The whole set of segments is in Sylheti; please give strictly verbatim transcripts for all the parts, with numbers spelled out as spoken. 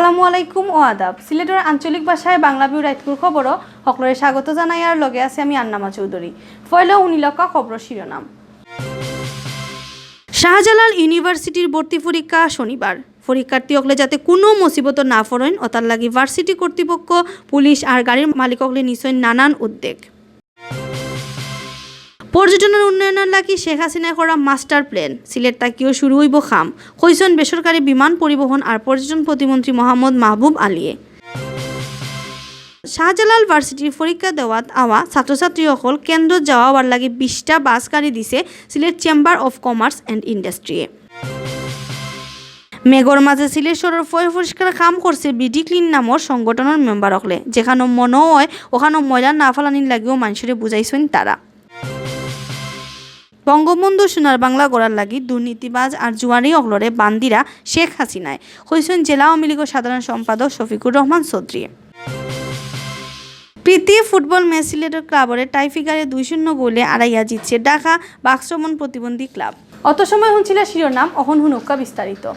আসসালামু আলাইকুম ও আদাব। সিলেটর আঞ্চলিক ভাষায় বাংলা ভিউ রাইতকুর খবরও হকলরে স্বাগত জানাই, আর লগে আছি আমি আন্নামা চৌধুরী। পয়লা হুনিলাউক্কা খবরর শিরোনাম। শাহজালাল ইউনিভার্সিটির ভর্তি পরীক্ষা শনিবার। পরীক্ষার্থী অকলে যাতে কুনু মুসিবতো না পড়ইন, অতার লাগি ভার্সিটি কর্তৃপক্ষ, পুলিশ আর গাড়ির মালিক অকলে নিছইন নানান উদ্যোগ। পর্যটনর উন্নয়নর লাগি শেখ হাসিনায় করা মাস্টার প্ল্যান, সিলেট থাকিও শুরু অইবো কাম, কইছইন বেসরকারি বিমান পরিবহন আর পর্যটন প্রতিমন্ত্রী মোহাম্মদ মাহবুব আলীয়ে। শাহজালাল ভার্সিটির পরীক্ষা দেওয়াত আওয়া ছাত্রছাত্রী অকল কেন্দ্রত যাওয়া আওয়ার লাগি বিশটা বাস গাড়ি দিছে Sylhet chamber of commerce and ইন্ডাস্ট্রিয়ে। মেঘর মাঝে সিলেট শহরর পয় পরিষ্কার কাম করছে বিডি ক্লিন নামর সংগঠনর মেম্বার অকলে, যেখানো মনো অয় অখানো ময়লা না ফালানির লাগিও মানষরে বুঝাইছইন তারা। বঙ্গবন্ধু সোনার বাংলা গড়ার লাগি দুর্নীতিবাজ আর জুয়ারি অকলরে বান্দিরা শেখ হাসিনায়, কইছইন জেলা আওয়ামী লীগর সাধারণ সম্পাদক শফিকুর রহমান চৌধুরী। প্রীতি ফুটবল ম্যাচ সিলেটর ক্লাবরে টাইফিগারে দুই শূন্য গোলে আড়াইয়া জিতছে ঢাকা বাকশ্রবণ প্রতিবন্ধী ক্লাব। অত সময় হুনছিলা শিরোনাম, অখন হুনুক্কা বিস্তারিত।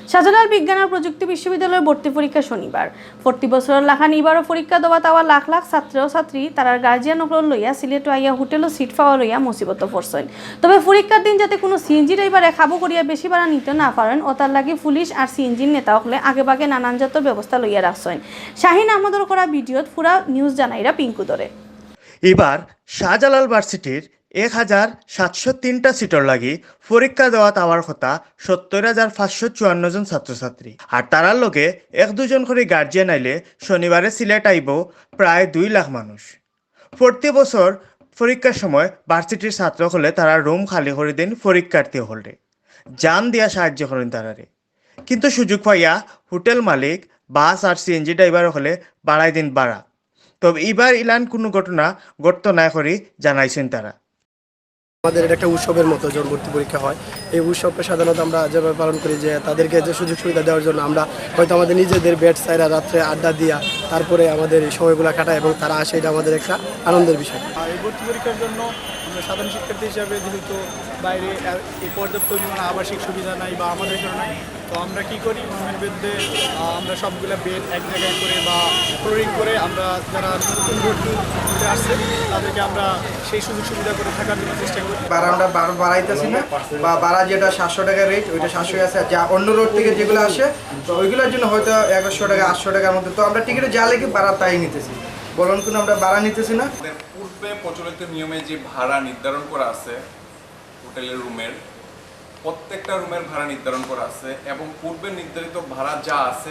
শাহজালাল বিজ্ঞান আর প্রযুক্তি বিশ্ববিদ্যালয়ের ভর্তি পরীক্ষা শনিবার। প্রতি বছরর লাখান ইবারও পরীক্ষা দেওয়াত আওয়া লাখ লাখ ছাত্র ছাত্রী তারার গার্জিয়ান অকল লইয়া সিলেটো আইয়া হোটেলো সিট পাওয়া লইয়া মুসিবতো পড়ছইন। তবে পরীক্ষার দিন যাতে কুনু সিএনজি ড্রাইভারে কাবু করিয়া বেশি ভাড়া নিতে না পারইন, অতার লাগি পুলিশ আর সিএনজির নেতা অকলে আগে ভাগে নানান জাতর ব্যবস্থা লইয়া রাখছইন। শাহিন আহমদর করা ভিডিওত পুরা নিউজ জানাইরা পিঙ্কু দরে। ইবার শাহজালাল ভার্সিটির এক হাজার সাতশো তিনটা সিটর লাগি পরীক্ষা দেওয়াত আওয়ার কথা সত্তর হাজার পাঁচশো চুয়ান্ন জন ছাত্রছাত্রী। আর তারার লগে এক দুজন করি গার্জিয়ান আইলে শনিবারে সিলেট আইবো প্রায় দুই লাখ মানুষ। প্রতি বছর পরীক্ষার সময় ভার্সিটির ছাত্র অকলে তারার রুম খালি করি দেইন পরীক্ষার্থী অকলরে। জান দিয়া সাহায্য করইন তারারে। কিন্তু সুযোগ পাইয়া হোটেল মালিক, বাস আর সিএনজি ড্রাইভার অকলে বাড়াই দেইন ভাড়া। তবে ইবার ইলান কুনু ঘটনা ঘটতো নায় করি জানাইছইন তারা। আমাদের এটা একটা উৎসবের মতো যখন ভর্তি পরীক্ষা হয়। এই উৎসবটা সাধারণত আমরা যেভাবে পালন করি যে তাদেরকে যে সুযোগ সুবিধা দেওয়ার জন্য আমরা হয়তো আমাদের নিজেদের বেড ছাইরা রাত্রে আড্ডা দিয়া তারপরে আমাদের এই সময়গুলো কাটায় এবং তারা আসে, এটা আমাদের একটা আনন্দের বিষয়। আর এই ভর্তি পরীক্ষার জন্য আমরা সাধারণ শিক্ষার্থী হিসাবে যেহেতু বাইরে এ- এই পর্যাপ্ত পরিমাণ আবাসিক সুবিধা নাই বা আমাদের জন্য নাই, তো আমরা কি করি, রুমের মধ্যে আহ, আমরা সবগুলা বেড এক জায়গায় করে বা ফ্লোরিং করে আমরা যারা নতুন ভর্তি হতে আসছে তাদেরকে আমরা সেই সুযোগ সুবিধা করে থাকার জন্য চেষ্টা করি। ভাড়া আমরা বাড়- বাড়াইতেছি না, বা ভাড়া যেটা সাতশো টাকা রেট, ওইটা সাতশো আছে। যা অন্য রোড থেকে যেগুলো আসে, তো ওইগুলোর জন্য হয়তো এগারোশো টাকা, আটশো টাকার মধ্যে। তো আমরা টিকিটে যা লেখি ভাড়া তাই নিতেছি, বলন কোনো আমরা ভাড়া নিতেছি না। আমাদের পূর্বে প্রচলিত নিয়মে যে ভাড়া নির্ধারণ করা আছে হোটেলের রুমের, প্রত্যেকটা রুমের ভাড়া নির্ধারণ করা আছে এবং পূর্বে নির্ধারিত ভাড়া যা আছে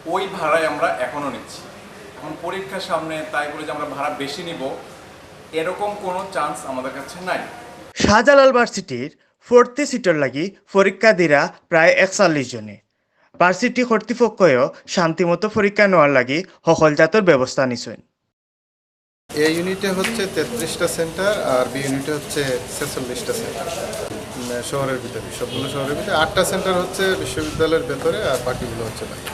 ওই ভাড়াই আমরা এখনও নিচ্ছি। এখন পরীক্ষার সামনে তাই বলে যে আমরা ভাড়া বেশি নিব, এরকম কোনো চান্স আমাদের কাছে নাই। শাহজালাল ভার্সিটির ভর্তি সিটর লাগি পরীক্ষা দিরা প্রায় একচল্লিশ জনে। ভার্সিটি কর্তৃপক্ষও শান্তিমতো পরীক্ষা নেওয়ার লাগি হকল জাতর ব্যবস্থা নিছইন। এ ইউনিটে হচ্ছে তেত্রিশটা সেন্টার আর বি ইউনিটে হচ্ছে ছেচল্লিশটা সেন্টার। উম, শহরের ভিতরে, সবগুলো শহরের ভিতরে আটটা সেন্টার হচ্ছে বিশ্ববিদ্যালয়ের ভেতরে আর বাকিগুলো হচ্ছে বাইরে।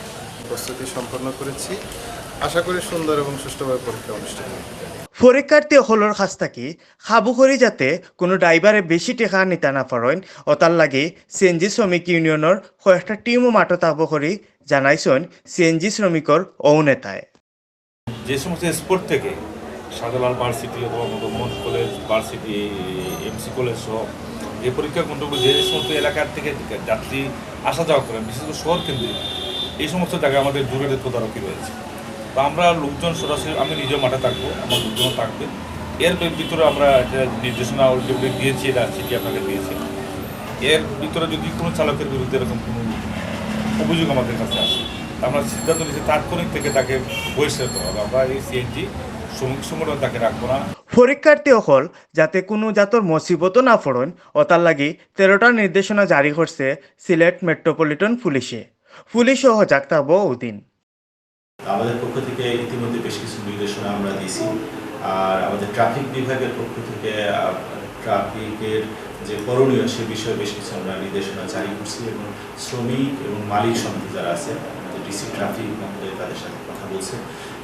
প্রস্তুতি সম্পন্ন করেছি, আশা করি সুন্দর এবং সুষ্ঠুভাবে পরীক্ষা অনুষ্ঠিত হবে। পরীক্ষার্থী অকলর কাছ থাকি কাবু করি যাতে কুনু ড্রাইভারে বেশি টেকা নিতা না পারইন, অতার লাগি সিএনজি শ্রমিক ইউনিয়নর কয়েকটা টিমও মাঠো থাকবো করি জানাইছইন সিএনজি শ্রমিকর অউ নেতায়। যে সমস্ত স্পট থেকে শাহজালাল ভার্সিটি অথবা মদন Mohan college, varsity, MC college সহ যে পরীক্ষা কেন্দ্রগুলো, যে সমস্ত এলাকার থেকে যাত্রী আসা যাওয়া করেন, বিশেষ করে শহর কেন্দ্রিক, এই সমস্ত জায়গায় আমাদের জোরে তদারকি রয়েছে। তো আমরা লোকজন সরাসরি, আমি নিজেও মাঠে থাকবো, আমার লোকজনও থাকবে। এর ভিতরে আমরা একটা নির্দেশনা অলরেডি দিয়েছি, এটা চিঠি আপনাকে দিয়েছি। এর ভিতরে যদি কোনো চালকের বিরুদ্ধে এরকম কোনো অভিযোগ আমাদের কাছে আসে, আমরা সিদ্ধান্ত নিয়েছি তাৎক্ষণিক থেকে তাকে বহিষ্কার করা হবে। আমরা এই সিএনজি শ্রমিক সংগঠন তাকে রাখবো না। পরীক্ষার্থী অকল যাতে কুনু জাতর মুসিবতো না পড়ইন, অতার লাগি তেরোটা নির্দেশনা জারি করছে সিলেট মেট্রোপলিটন পুলিশে। পুলিশও সজাগ থাকবো অউ দিন। আমাদের পক্ষ থেকে ইতিমধ্যে বেশ কিছু নির্দেশনা আমরা দিছি। আর আমাদের ট্রাফিক বিভাগের পক্ষ থেকে, আহ, ট্রাফিকের যে করণীয়, সে বিষয়ে বেশ কিছু আমরা নির্দেশনা জারি করছি এবং শ্রমিক এবং মালিক সমিতি যারা আছে, আমাদের ডিসি ট্রাফিক মহোদয় তাদের সাথে কথা বলছে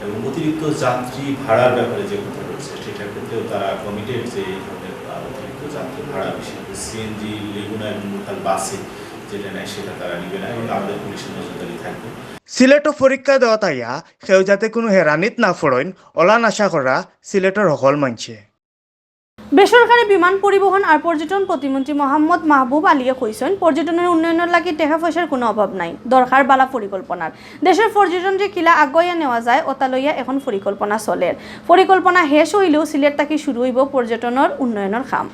এবং অতিরিক্ত যাত্রী ভাড়ার ব্যাপারে যে কথা বলছে, সেটার ক্ষেত্রেও তারা কমিটেড যে এই ধরনের, আহ, অতিরিক্ত যাত্রী ভাড়া, বিশেষ করে সিএনজি, লেগুনা এবং লোকাল বাসে যেটা নেয় সেটা তারা নিবে না এবং আমাদের পুলিশের নজরদারি থাকবে। সিলেটো পরীক্ষা দেওয়াত আইয়া কেউ যাতে কুনু হেরানিত না পড়ইন, অলান আশা করা সিলেটর হকল মানষে। বেসরকারি বিমান পরিবহন আর পর্যটন প্রতিমন্ত্রী মোহাম্মদ মাহবুব আলীয়ে কইছইন, পর্যটনর উন্নয়নর লাগি টেকা পয়সার কুনু অভাব নাই, দরকার বালা পরিকল্পনার। দেশর পর্যটনরে কিলা আগুয়াইয়া নেওয়া যায়, অতা লইয়া এখন পরিকল্পনা চলের। পরিকল্পনা শেষ অইলেউ সিলেট থাকি শুরু অইবো পর্যটনর উন্নয়নর কাম।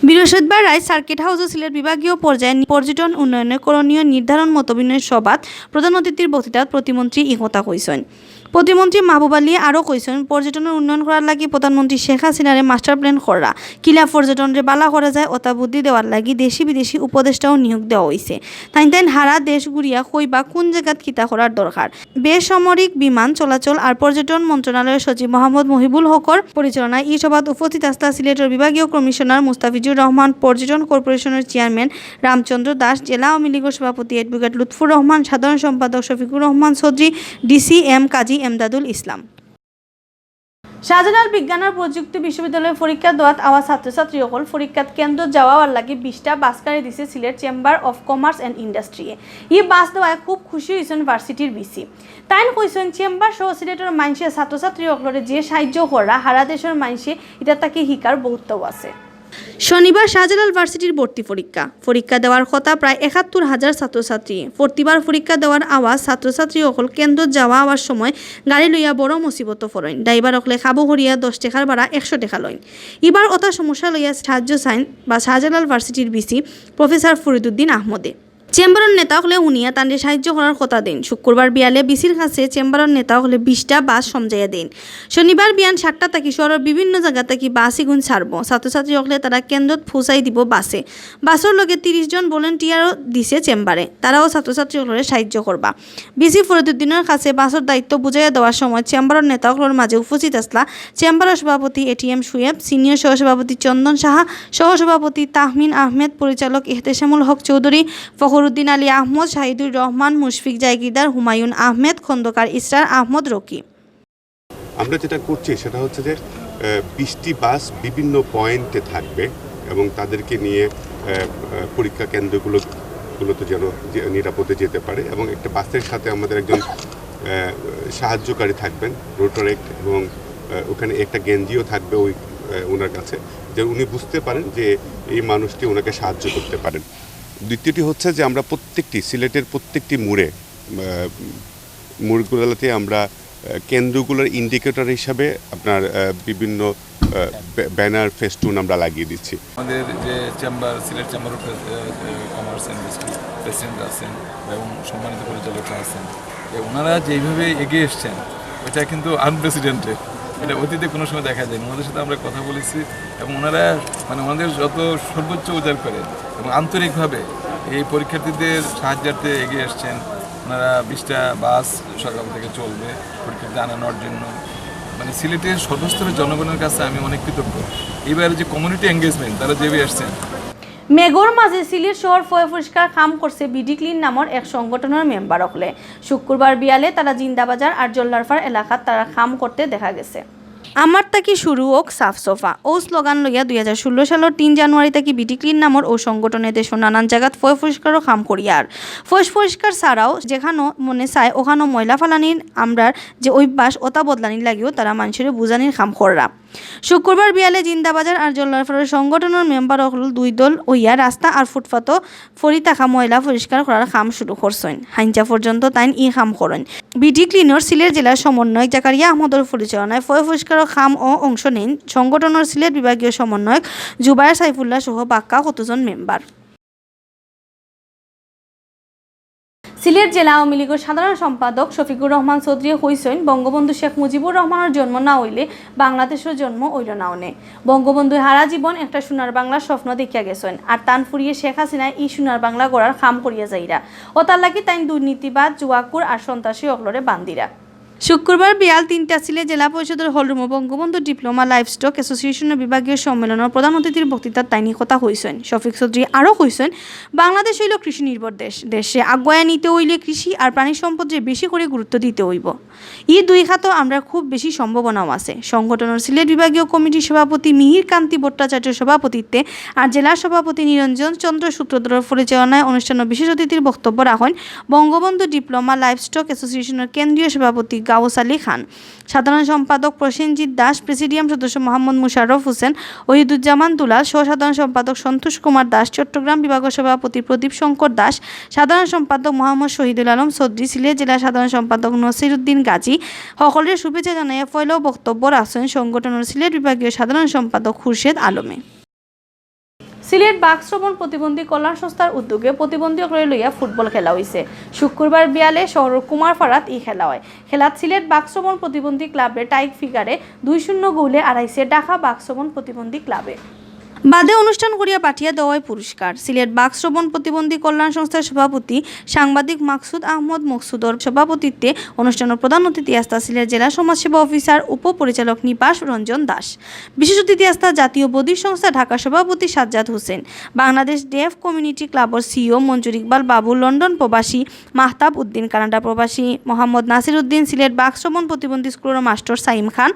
বৃহস্পতিবার রাইত সার্কিট হাউসো সিলেট বিভাগীয় পর্যায়ে পর্যটন উন্নয়নর করণীয় নির্ধারণ মতবিনিময় সভাত প্রধান অতিথির বক্তৃতাত প্রতিমন্ত্রী ই কথা কইছইন। প্রতিমন্ত্রী মাহবুব আলীয়ে আরও কইছইন, পর্যটনর উন্নয়ন করার লাগি প্রধানমন্ত্রী শেখ হাসিনারে মাস্টার প্ল্যান কররা, কিলা পর্যটনরে বালা করা যায় অতা বুদ্ধি দেওয়ার লাগি দেশি বিদেশি উপদেষ্টাও নিয়োগ দেওয়া অইছে। তাইন তাইন হারা দেশ ঘুরিয়া কইবা কুন জাগাত কিতা করার দরকার। বেসামরিক বিমান চলাচল আর পর্যটন মন্ত্রণালয়র সচিব মোহাম্মদ মহিবুল হকর পরিচালনায় ই সভাত উপস্থিত আছলা সিলেটর বিভাগীয় কমিশনার মুস্তাফিজুর রহমান, পর্যটন কর্পোরেশনর চেয়ারম্যান রামচন্দ্র দাস, জেলা আওয়ামী লীগর সভাপতি অ্যাডভোকেট লুৎফুর রহমান, সাধারণ সম্পাদক শফিকুর রহমান চৌধুরী, ডিসি এম কাজী এমদাদুল ইসলাম। শাহজালাল বিজ্ঞান আর প্রযুক্তি বিশ্ববিদ্যালয়ে পরীক্ষা দেওয়াত আওয়া ছাত্রছাত্রী অকল পরীক্ষাত কেন্দ্রত যাওয়ার লাগি বিশটা বাস গাড়ি দিছে Sylhet chamber of commerce and ইন্ডাস্ট্রিয়ে। ই বাস দেওয়ায় খুব খুশি অইছইন ভার্সিটির ভিসি। তাইন কইছইন, চেম্বার সহ সিলেটর মানষে ছাত্রছাত্রী অকলরে যে সাহায্য কররা, হারা দেশর মানষে ইতা থাকি হিকার বহুততাউ আছে। শনিবার শাহজালাল ভার্সিটির ভর্তি পরীক্ষা। পরীক্ষা দেওয়ার কথা প্রায় একাত্তর হাজার ছাত্রছাত্রী। প্রতিবার পরীক্ষা দেওয়ার আওয়া ছাত্রছাত্রী অকল কেন্দ্রত যাওয়া আওয়ার সময় গাড়ি লইয়া বড় মুসিবতো পড়ইন। ড্রাইভার অকলে কাবু করিয়া দশ টেকার ভাড়া একশো টেকা লইন। ইবার অতা সমস্যা লইয়া সাহায্য চাইন বা শাহজালাল ভার্সিটির ভিসি প্রফেসর ফরিদুদ্দিন আহমদে। চেম্বারর নেতা অকলে হুনিয়া তানরে সাহায্য করার কথা দেইন। শুক্রবার বিয়ালে ভিসির কাছে চেম্বারর নেতা অকলে বিশটা বাস সমঝাইয়া দেইন। শনিবার বিয়ান সাতটা থাকি শহরর বিভিন্ন জাগা থাকি বাস ইগুন ছাড়বো। ছাত্রছাত্রী অকলে তারা কেন্দ্রত পৌঁছাই দিবো বাসে। বাসর লগে তিরিশ জন ভলেন্টিয়ারও দিছে চেম্বারে। তারাও ছাত্রছাত্রী অকলরে সাহায্য করবা। ভিসি ফরিদুদ্দিনর কাছে বাসর দায়িত্ব বুঝাইয়া দেওয়ার সময় চেম্বারর নেতা অকলর মাঝে উপস্থিত আছলা চেম্বারর সভাপতি এটিএম শুয়েব, সিনিয়র সহসভাপতি চন্দন সাহা, সহসভাপতি তাহমিন আহমেদ, পরিচালক ইহতেশামুল হক চৌধুরী, ফখরুদ্দিন আলী আহমদ, শাহিদুর রহমান, মুশফিক জায়গিরদার, হুমায়ুন আহমেদ, খন্দকার ইসরার আহমদ রকি। আমরা যেটা করছি সেটা হচ্ছে যে বিশটি বাস বিভিন্ন পয়েন্টে থাকবে এবং তাদেরকে নিয়ে আহ, আহ, পরীক্ষা কেন্দ্রগুলো গুলোতে যেন যে- নিরাপদে যেতে পারে। এবং একটা বাসের সাথে আমাদের একজন আহ, সাহায্যকারী থাকবেন, রোটারেক্ট, এবং আহ, ওখানে একটা গেঞ্জিও থাকবে ওই আহ, ওনার কাছে, যে উনি বুঝতে পারেন যে এই মানুষটি ওনাকে সাহায্য করতে পারেন। দ্বিতীয়টি হচ্ছে যে আমরা প্রত্যেকটি সিলেটের প্রত্যেকটি মোড়ে আহ, মোড়গুলোতে আমরা আহ, কেন্দ্রগুলোর ইন্ডিকেটর হিসাবে আপনার আহ, বিভিন্ন আহ, ব্য- ব্যানার, ফেস্টুন আমরা লাগিয়ে দিচ্ছি। আমাদের যে chamber, Sylhet chamber of commerce and industry president আছেন এবং সম্মানিত পরিচালকরা আছেন, যে ওনারা যেইভাবে এগিয়ে এসছেন, এটা কিন্তু আনপ্রেসিডেন্টেড। এটা অতীতে কোনো সময় দেখা যায়নি। ওনাদের সাথে আমরা কথা বলেছি এবং ওনারা, মানে, ওনাদের যত সর্বোচ্চ উজাড় করে এবং আন্তরিকভাবে এই পরীক্ষার্থীদের সাহায্যার্থে এগিয়ে এসছেন। ওনারা বিশটা বাস সকাল থেকে চলবে পরীক্ষার্থী আনানোর জন্য। মানে, সিলেটের সর্বস্তরের জনগণের কাছে আমি অনেক কৃতজ্ঞ। এবার যে কমিউনিটি এঙ্গেজমেন্ট, তারা যেভাবে আসছেন। মেঘর মাঝে সিলেট শহর পয় পরিষ্কার কাম করছে বিডি ক্লিন নামর এক সংগঠনর মেম্বার অকলে। শুক্রবার বিয়ালে তারা জিন্দাবাজার আর জল্লারফার এলাকাত তারা কাম করতে দেখা গেছে। আমার থাকি শুরু হোক সাফ সফা, অউ স্লোগান লইয়া দুই হাজার ষোলো সালর তিন জানুয়ারি থাকি বিডি ক্লিন নামর অউ সংগঠনে দেশর নানান জাগাত পয় পরিষ্কারর কাম করিয়ার। পয় পরিষ্কার ছাড়াও যেখানো মনে চায় ওখানো ময়লা ফালানির আমরার যে অভ্যাস, ওটা বদলানির লাগিও তারা মানষরে বুঝানির কাম কররা। শুক্রবার বিয়ালে জিন্দাবাজার আর জল্লারফারর সংগঠনর মেম্বার অকল দুই দল অইয়া রাস্তা আর ফুটপাতও পড়ি থাকা ময়লা পরিষ্কার করার কাম শুরু করছইন। হাইঞ্জা পর্যন্ত তাইন ই কাম করইন। বিডি ক্লিনর সিলেট জেলার সমন্বয়ক জাকারিয়া আহমদর পরিচালনায় পয় পরিষ্কারর কামও অংশ নেইন সংগঠনর সিলেট বিভাগীয় সমন্বয়ক জুবায়ের সাইফুল্লাহ সহ বাক্কা কতজন মেম্বার। সিলেট জেলা আওয়ামী লীগর সাধারণ সম্পাদক শফিকুর রহমান চৌধুরীয়ে কইছইন, বঙ্গবন্ধু শেখ মুজিবুর রহমানর জন্ম না অইলে বাংলাদেশর জন্ম অইল না অনে। বঙ্গবন্ধু হারা জীবন একটা সোনার বাংলার স্বপ্ন দেখিয়া গেছইন, আর তান ফুরিয়ে শেখ হাসিনায় ই সোনার বাংলা গড়ার কাম করিয়া যাইরা। অতার লাগি তাইন দুর্নীতিবাদ, জুয়াকুর আর সন্ত্রাসী অকলরে বান্দিরা। শুক্রবার বিয়াল তিনটা সিলেট জেলা পরিষদর হলরুমো বঙ্গবন্ধু ডিপ্লোমা লাইভস্টক অ্যাসোসিয়েশনর বিভাগীয় সম্মেলনর প্রধান অতিথির বক্তৃতাত তাইন ই কথা কইছইন। শফিক চৌধুরী আরও কইছইন, বাংলাদেশ অইলো কৃষি নির্ভর দেশ। দেশরে আগুয়াইয়া নিতে অইলে কৃষি আর প্রাণী সম্পদরে বেশি করি গুরুত্ব দিতে অইবো। ই দুই খাতো আমরার খুব বেশি সম্ভাবনাও আছে। সংগঠনর সিলেট বিভাগীয় কমিটির সভাপতি মিহির কান্তি ভট্টাচার্যর সভাপতিত্বে আর জেলা সভাপতি নিরঞ্জন চন্দ্র সূত্রধরর পরিচালনায় অনুষ্ঠানো বিশেষ অতিথির বক্তব্য রাখইন বঙ্গবন্ধু ডিপ্লোমা লাইভস্টক অ্যাসোসিয়েশনর কেন্দ্রীয় সভাপতি গাউস আলী খান, সাধারণ সম্পাদক প্রসেনজিৎ দাস, প্রেসিডিয়াম সদস্য মোহাম্মদ মুশাররফ হোসেন, ওহিদুজ্জামান দুলাল, সহ সাধারণ সম্পাদক সন্তোষ কুমার দাস, চট্টগ্রাম বিভাগীয় সভাপতি প্রদীপ শঙ্কর দাস, সাধারণ সম্পাদক মোহাম্মদ শহীদুল আলম চৌধুরী, সিলেট জেলা সাধারণ সম্পাদক নসিরুদ্দিন গাজী, হকলরে শুভেচ্ছা জানাইয়া পয়লাউ বক্তব্য রাখছইন সংগঠনর সিলেট বিভাগীয় সাধারণ সম্পাদক খুরশেদ আলমে। সিলেট বাক শ্রবণ প্রতিবন্ধী কল্যাণ সংস্থার উদ্যোগে প্রতিবন্ধী অকলরে লইয়া ফুটবল খেলা অইছে। শুক্রবার বিয়ালে শহরর কুমারপাড়াত ই খেলা অয়। খেলাত সিলেট বাক শ্রবণ প্রতিবন্ধী ক্লাবরে টাইগ ফিগারে দুই শূন্য গোলে আড়াইছে ঢাকা বাক শ্রবণ প্রতিবন্ধী ক্লাবে। বাদে অনুষ্ঠান করিয়া পাঠিয়া দেওয়া অয় পুরস্কার। সিলেট বাক শ্রবণ প্রতিবন্ধী কল্যাণ সংস্থার সভাপতি সাংবাদিক মাকসুদ আহমদ মকসুদর সভাপতিত্বে অনুষ্ঠানর প্রধান অতিথি আস্তা সিলেট জেলা সমাজসেবা অফিসার উপপরিচালক নিপাস রঞ্জন দাস। বিশেষ অতিথি আস্তা জাতীয় বধির সংস্থা ঢাকা সভাপতি সাজ্জাদ হোসেন, বাংলাদেশ ডেফ কমিউনিটি ক্লাবর সিইও মঞ্জুর ইকবাল বাবু, লন্ডন প্রবাসী মাহতাব উদ্দিন, কানাডা প্রবাসী মোহাম্মদ নাসির উদ্দিন, সিলেট বাক শ্রবণ প্রতিবন্ধী স্কুলর মাস্টর সাইম খান,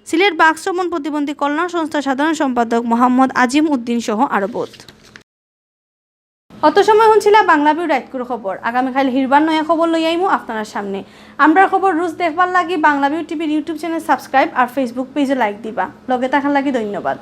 সিলেট বাক শ্রবণ প্রতিবন্ধী কল্যাণ সংস্থার সাধারণ সম্পাদক মোহাম্মদ আজিম উদ্দিন সহ আরো বউত। অত সময় হুনছিলা বাংলা ভিউ রাইতকুর খবর। আগামীকাইল হিরবার নয়া খবর লইয়া আইমু আপনারার সামনে। আমরার খবর রোজ দেখবার লাগি বাংলা ভিউ টিভির YouTube চ্যানেল সাবস্ক্রাইব আর Facebook পেজে লাইক দিবা। লগে থাকার লাগি ধন্যবাদ।